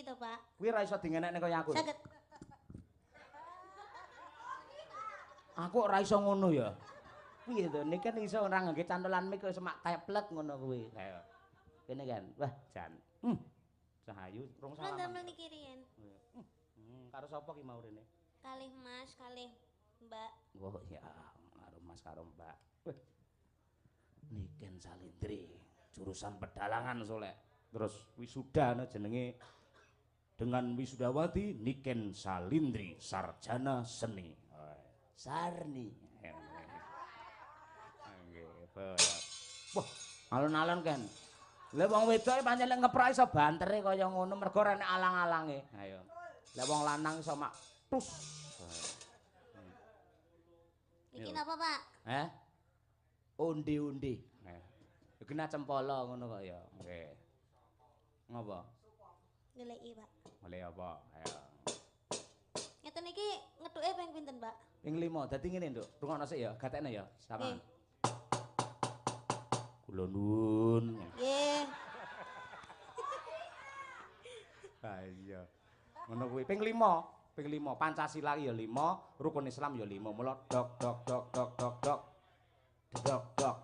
to, Pak? Kuwi ora iso dingenekne kaya aku. Saged. Aku ora iso ngono ya. Piye to? Niki kan iso ora ngangge cantolan mik iso mak teplek ngono kuwi. Ayo. Kene kan. Wah, jan. Cahayu rong Kula salaman. ndamel niki riyen. Karo sapa ki mau rene? Kalih Mas, kalih Mbak. Oh iya, karo Mas karo Mbak. Wah. Niken Salindri, jurusan pedalangan solek. Terus wisuda ana jenenge dengan wisudawati Niken Salindri, sarjana seni. Sarni. Nggih, wah, alon-alon kan. Lah wong wedok pancen lek ngeprak iso bantere kaya ngono mergo ora enek alang-alange. Ayo. Lah wong lanang iso mak tus. Niki napa, Pak? Heh? Undi-undi. Kena cempala ngono kok ya. Nggih. Ngopo? Ngeleki, Pak. Golek apa? Ayo. Ngeten iki ngethuke ping pinten, Pak? Ping 5. Dadi ngene, Nduk. Rungokno sik ya, gatekne ya. Sama. Kula nuwun. Nggih. Ha iya. Ngono kuwi ping 5. Ping 5. Pancasila ya 5, rukun Islam ya 5. Mula dok dok dok dok dok dok. Dok dok